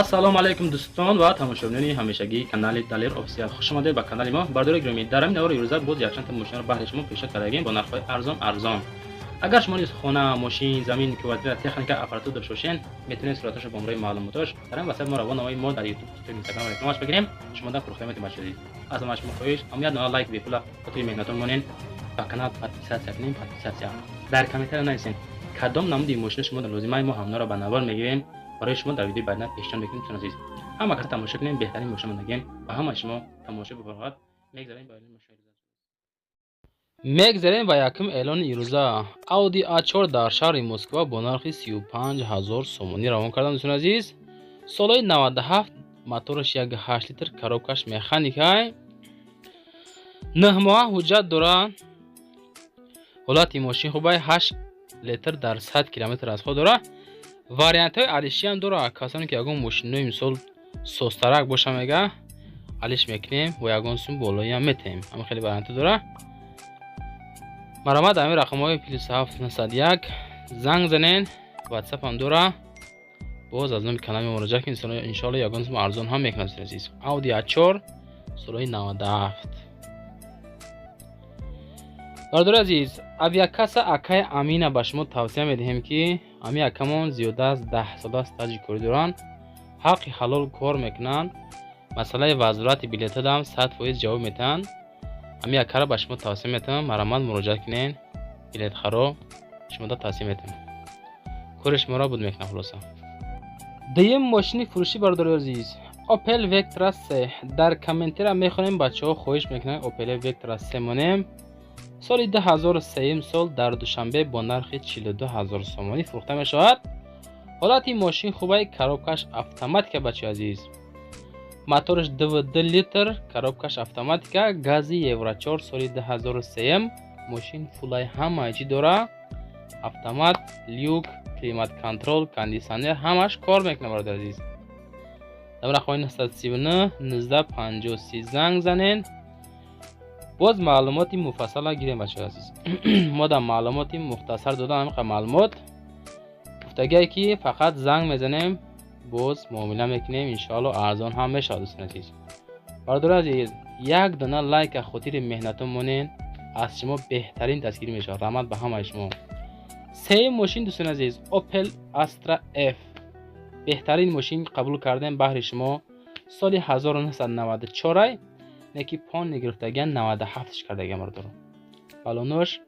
Ассалому алайкум, дӯстон ва тамошобинони ҳамешагии канали Далер Офисиал, хуш омадед ба канали мо. Бардори гиромӣ, дар ҳамин навори ирӯза боз якчанд та мошинаро баҳри шумо пешниҳод кардагем бо нархҳои арзон арзон. Агар шумо низ хона, мошин, замин, квартира, техника, аппаратура дошта бошед, метавонед сураташро бо ҳамроҳи маълумотош дар ҳамин васат мо равон намои мо дар Ютуб, Инстаграм рекламаш бигирем, шумо дар фурӯхта метавонед. Бачаи аз ҳама шумо хоҳиш ҳам як дона лайк бепула хотири меҳнатон монен, ба канал подписаться кунем, подписаться. Дар комментария нависен, кадом намуди мошина шумо лозимай, мо ҳамнаро ба навор мегирем, барои шумо дар видеои баъдина пешниҳод мекунем. Дӯстон азиз, ҳама каса тамошо кунем, беҳтарин мошина мондагем. Ба ҳамаи шумо тамошо бифарғат. Мегзарем ба эълони мошина. Мегзарем ба якум эълони ирӯза. Audi A4 дар шаҳри Москва бо нархи 35 ҳазор сомонӣ равон кардам, дӯстони азиз. Солҳои 97, мотораш 1,8 литр, коробкаш механикай, 9 моҳа ҳуҷҷат дорад. Ҳолати мошин хубай, 8 литр дар 100 километр расход дорад. Вариантҳои алишиам дорад. Касоне ки ягон мошинои, мисол, состарак боша, мега, алиш мекунем ва ягон сум болоиам метаҳем. Ҳама хеле вариантҳо дорад. Маромад ҳамин рақамҳои +7 901 занг занен, Ватсапам дора. Боз аз номи канали муроҷиат кунед, иншоалло ягон сум арзон ҳам мекунад. Азиз, Audi A4 солҳои 97. Бародари азиз, авиакасса акаи Амина ба шумо тавсия медиҳем, ки ами акамон зиёда аз 10 сола стажи корӣ доранд, ҳаққи ҳалол кор мекунанд, масъалаи возврати билетадам 100% ҷавоб медиҳанд. Ами акаро ба шумо тавсия метавам, марамат муроҷиат кунед. Билетхаро шумода тавсия метавам, кори шуморо буд мекунам. Хулоса, дуюм мошини фурӯшӣ, бародари азиз, Opel Vectra C. Дар комментария мехонем, бачаҳо хоҳиш мекунанд Opel Vectra C монем. Соли 2003 сол дар Душанбе бо нархи 42 ҳазор сомонӣ фурӯхта мешавад. Ҳолати мошин хубай, коробкаш автоматика, бачаи азиз, мотораш 2,2 литр, коробкаш автоматика, гази Евро 4, соли 2003. Мошин фулай, ҳамаи чӣ дора: автомат, люк, климат контроль, кондитсионер, ҳамаш кор мекунад. Бародари азиз, дар рақами 939 19 53 занг занен, боз маълумоти муфассала гирем. Бачаи азиз, мо дар маълумоти мухтасар додан ҳамиқа маълумот гуфтагие, ки фақат занг мезанем, боз муомила мекунем, иншоалло арзон ҳам мешавад. Дӯстони азиз, бародари азиз, як дона лайка хотири меҳнатон монен, аз шумо беҳтарин дастгирӣ мешавад. Раҳмат ба ҳамаи шумо. Сеюм мошин, дӯстони азиз, Opel Astra F. Беҳтарин мошин қабул кардем баҳри шумо. Соли 1994, неки полный гирифтагиан 97 кардагиан, бародаро. Балонош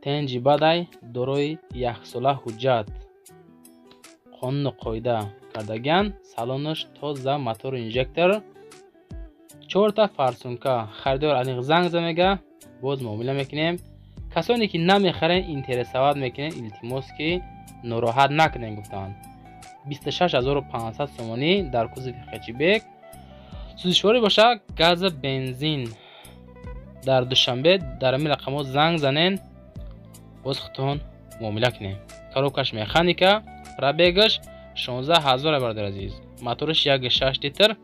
тенҷи бадай, дорои яксола ҳуҷҷат, қонуну қоида кардагиан. Салонош тоза, мотори инжектор, чорта форсунка. Харидор аниқ занг за, мега, боз муомила мекунем. Касоне ки намехарен, интересовать мекунен, илтимос, ки нороҳат накунем, гуфтанд. 26 500 сомонӣ дар кузови хэтчбек, сӯзишворӣ боша, газа бензин. Дар Душанбе дар ҳамин рақамҳо занг занен, боз худтон муомила кунем. Коробкаш механика, пробегаш 16 ҳазор, бародари азиз, мотораш 1,6 литр.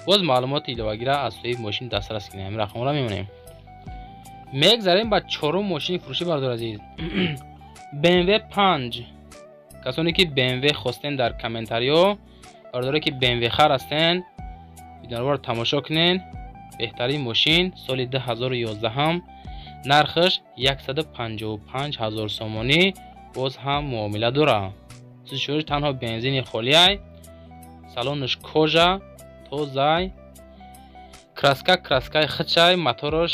Боз маълумоти иловагира аз соҳиби мошин дастрас кунем, ҳамин рақамҳоро мемонем. Мегзарем ба чорум мошини фурӯшӣ, бародари азиз, BMW 5. Касоне ки BMW хостен, дар комментариё, бародаре ки BMW хар ҳастен, видеоро тамошо кунен. Беҳтарин мошин, соли 2011, нархаш 155 ҳазор сомонӣ, боз ҳам муомила дорад. Сӯзишвориш танҳо бензини холиай, салонаш кожа, тозай, краска краскаи хичай, мотораш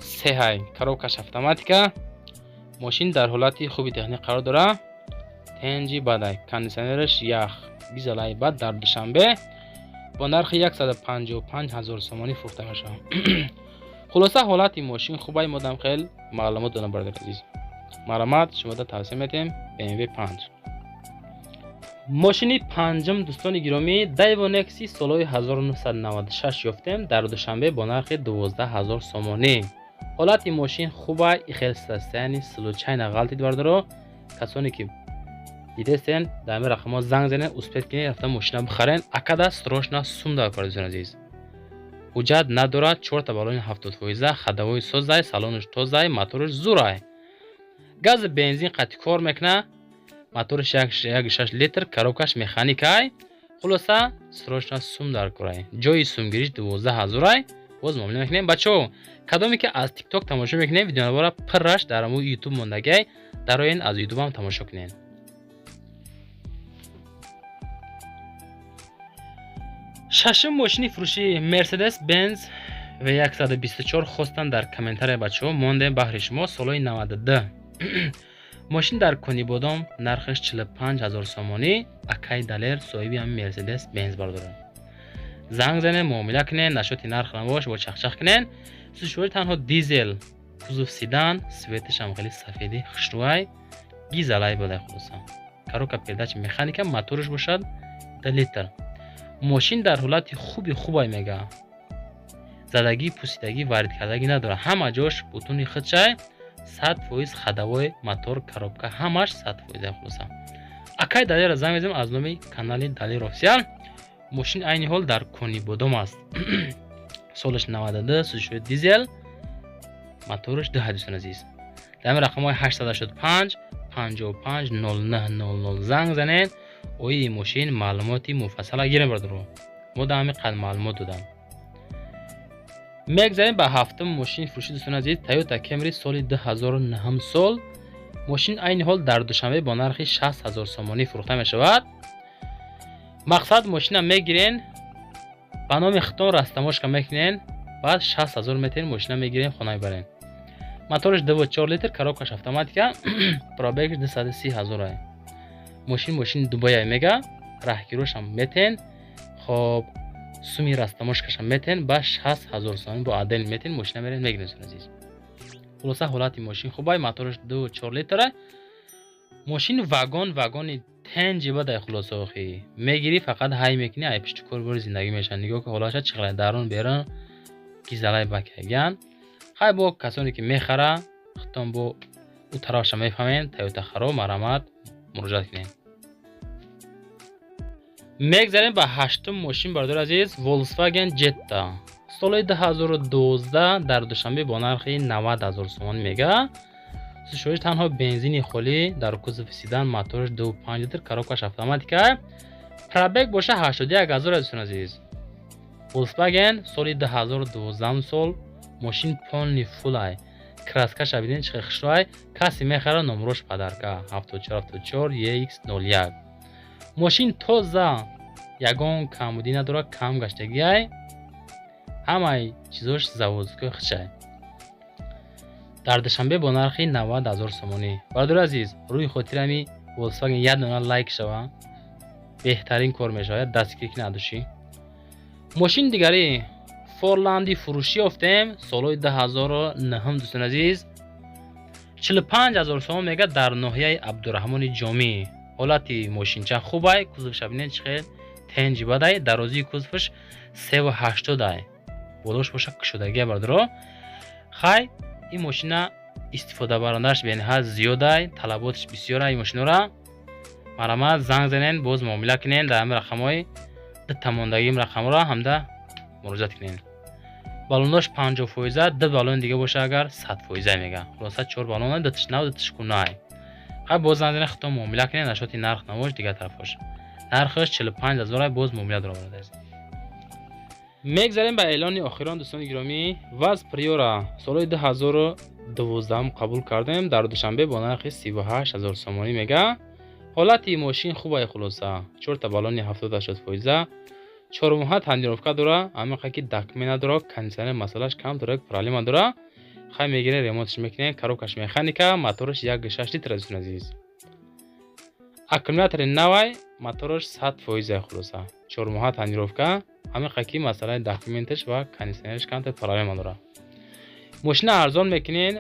сеҳай, коробкаш автоматика. Мошин дар ҳолати хуби техникӣ қарор дорад, тенҷи бадай, кондитсионераш ях, дизелай бад. Дар Душанбе бо нархи 155 ҳазор сомонӣ фурӯхта мешавад. Хулоса, ҳолати мошин хубай, модам хел маълумот додам. Бародари азиз, марҳамат, шумода тавсия метиҳем BMW 5. Мошини панҷум, дӯстони гиромӣ, Daewoo Nexi, солҳои 1996 ёфтем дар Душанбе бо нархи 12 ҳазор сомонӣ. Ҳолати мошин хуба, ихел состояние случайно ғалтид. Бардаро, касоне ки дидестен, дар ҳамин рақамҳо занг занед, успеть кунед, рафта мошина бихарен. Акада срочно сум дар кор. Дӯстони азиз, ҳуҷҷат надорад, чорта балони 70%, ходовой созай, салонаш тозай, мотораш зурай, гази бензин қатъи кор мекунад. Моторш 1,6 литр, коробкаш механикай. Хулоса, срочно сум дар курай. Ҷои сумгириш 12 000-ай, боз муомила мекунем. Бачаҳо, кадоме ки аз Тикток тамошо мекунем, видеонавора пурраш дар ҳамун Ютуб мондагиай, дароен, аз Ютубам тамошо кунед. Шашум мошини фурӯшӣ Мерседес Бенз В124 хостанд дар комментария, бачаҳо, мондем баҳри шумо. Солҳои 92, мошин дар Конибодом, нархаш 45 ҳазор сомонӣ. Акай Далер соҳиби ҳамин Мерседес Бенз бардорад. Занг занед, муомила кунед, нашоти нарх набош бо чахчах кунед. Сушвори танҳо дизел, кузов седан, цветашам хеле сафеди хушрӯай, гизалай бодай. Хулоса, коробка передач механика, моторш бошад 2 литр. Мошин дар ҳолати хуби хубай мега, задагӣ, пусидагӣ, варид кардагӣ надорад, ҳама ҷош бутуни худшай, 100%, ходовой, мотор, коробка ҳамаш 100%. Хулоса, акай Далера занг мезанем аз номи канали Далер Офисиал. Мошин айни ҳол дар Конибодом аст, солаш 92, сӯзишҳои дизел, мотораш ду. Дӯстон азиз, дар ҳамин рақамҳои 885 55 09 00 занг занед, оиди мошин маълумоти муфассала гирем. Бардоро, мо дар ҳамин қад маълумот додам. Мегзарем ба ҳафтум мошини фурӯшӣ, дӯстони азиз. Тойота Кемри, соли 2009 сол, мошин айни ҳол дар Душанбе бо нархи 60 ҳазор сомонӣ фурӯхта мешавад. Мақсад, мошина мегирен, ба номи худтон растаможка мекунен, баъд 60 ҳазор метен, мошина мегирен, хона мебарен. Мотораш 2,4 литр, коробкаш автоматика, пробегаш 230 ҳазорай. Мошин мошини Дубайай мега, раҳгирошам метен. Хоб, суми растаможкашам метен, ба 60 ҳазор сомонӣ бо отдел метен, мошина мерен, мегирен, азиз. Хулоса, ҳолати мошин хубай, мотораш 2,4 литра, мошин вагон вагони тенҷи бадай. Хулоса, охи мегирӣ, фақат ҳай мекунӣ, ай пишти кор бори зиндагӣ мешавад. Нигоҳ ки ҳолатша чӣ қадар, дарун берун гизалай бакаган. Хай, бо касоне ки мехара, худтон бо ӯ тарафша мефаҳмем. Тойота харо, марҳамат, муроҷиат кунед. Мегзарем ба ҳаштум мошин, бародари азиз. Volkswagen Jetta, соли 2012, дар Душанбе бо нархи 90 ҳазор сомонӣ мега. Сушоиш танҳо бензини холӣ, дар кузови седан, мотораш 2,5 литр, коробкаш автоматика, пробег боша 81 ҳазор. Дӯстон азиз, Volkswagen, соли 2012 сол, мошин полный фулай, краскаша бинед чӣ хушрӯай. Касе мехара, номрош подарка 7474 EX01. Мошин тоза, ягон камбудӣ надорад, кам гаштагиай, ҳамаи чизош заводской худшай. Дар Душанбе бо нархи 90 ҳазор сомонӣ. Бародари азиз, рӯи хотири ҳами Volkswagen як дона лайк шава, беҳтарин кор мешавад, дастгирӣ кунед душӣ. Мошини дигарӣ Форланди фурӯшӣ ёфтем, солҳои 2009, дӯстони азиз, 45 ҳазор сомон мега, дар ноҳияи Абдураҳмони Ҷомӣ. Ҳолати мошинча хубай, кузовша бинед чӣ хел тенҷи бадай, дарозии кузоваш 3,80-ай, болош боша кушодагия. Бародаро, хай, ин мошина истифодабарандааш бениҳоят зиёдай, талаботаш бисёра. Ин мошинора марҳамат, занг занен, боз муомила кунен. Дар ҳамин рақамҳои дута мондагим рақамҳоро ҳамда муроҷиат кунен. Баллонош 50%, ду баллони дига боша агар 100% мега. Хулоса, чор баллона, дуташ нав, дуташ кунай. Хай, боз занг занен, худтон муомила кунен, нашоти нарх навош, дигар тарафош. Нархаш 45 ҳазорай, боз муомила дора. Мегзарем ба эълони охирон, дӯстони гиромӣ. ВАЗ Приора, солҳои 2012 қабул кардем, дар Душанбе бо нархи 38 ҳазор сомонӣ мега. Ҳолати мошин хубай. Хулоса, чорта баллони 70-80 фоиза, чормоҳа тонировка дора, ҳамиқа ки документ надора, кондиционер масъалаш кам дора, проблема дора. Хай, мегирем, ремонтш мекунем. Коробкаш механика, мотораш 1,6 литр. Дӯстони азиз, аккумулятори навай, мотораш 100%. Хулоса, чормоҳа тонировка, ҳамиқа ки масъалаи документаш ва кондиционераш камтар проблема дора. Мошина арзон мекунен,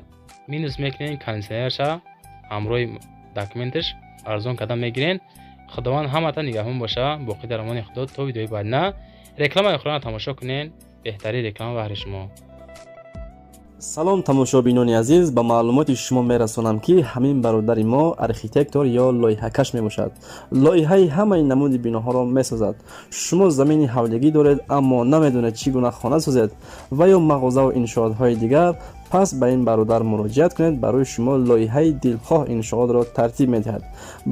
минус мекунен кондиционерша, ҳамроҳи документаш арзон карда мегирен. Худованд ҳамата нигаҳбон боша, боқӣ дар амони Худо то видеои баъд. Рекламаи охирона тамошо кунен, беҳтарин реклама баҳри шумо. Салом, тамошобинони азиз! Ба маълумоти шумо мерасонам, ки ҳамин бародари мо архитектор ё лоиҳакаш мебошад. Лоиҳаи ҳамаи намуди биноҳоро месозад. Шумо замини ҳавлигӣ доред, аммо намедонед, чӣ гуна хона созед ва ё мағозаву иншоотҳои дигар. Пас ба ин бародар муроҷиат кунед, барои шумо лоиҳаи дилхоҳ иншоотро тартиб медиҳад.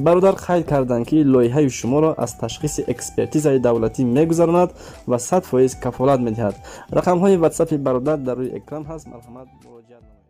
Бародар қайд карданд, ки лоиҳаи шуморо аз ташхиси экспертизаи давлатӣ мегузаронад ва 100% кафолат медиҳад. Рақамҳои ватсапи бародар дар рӯи экран ҳаст, марҳамат, муроҷиат намоед.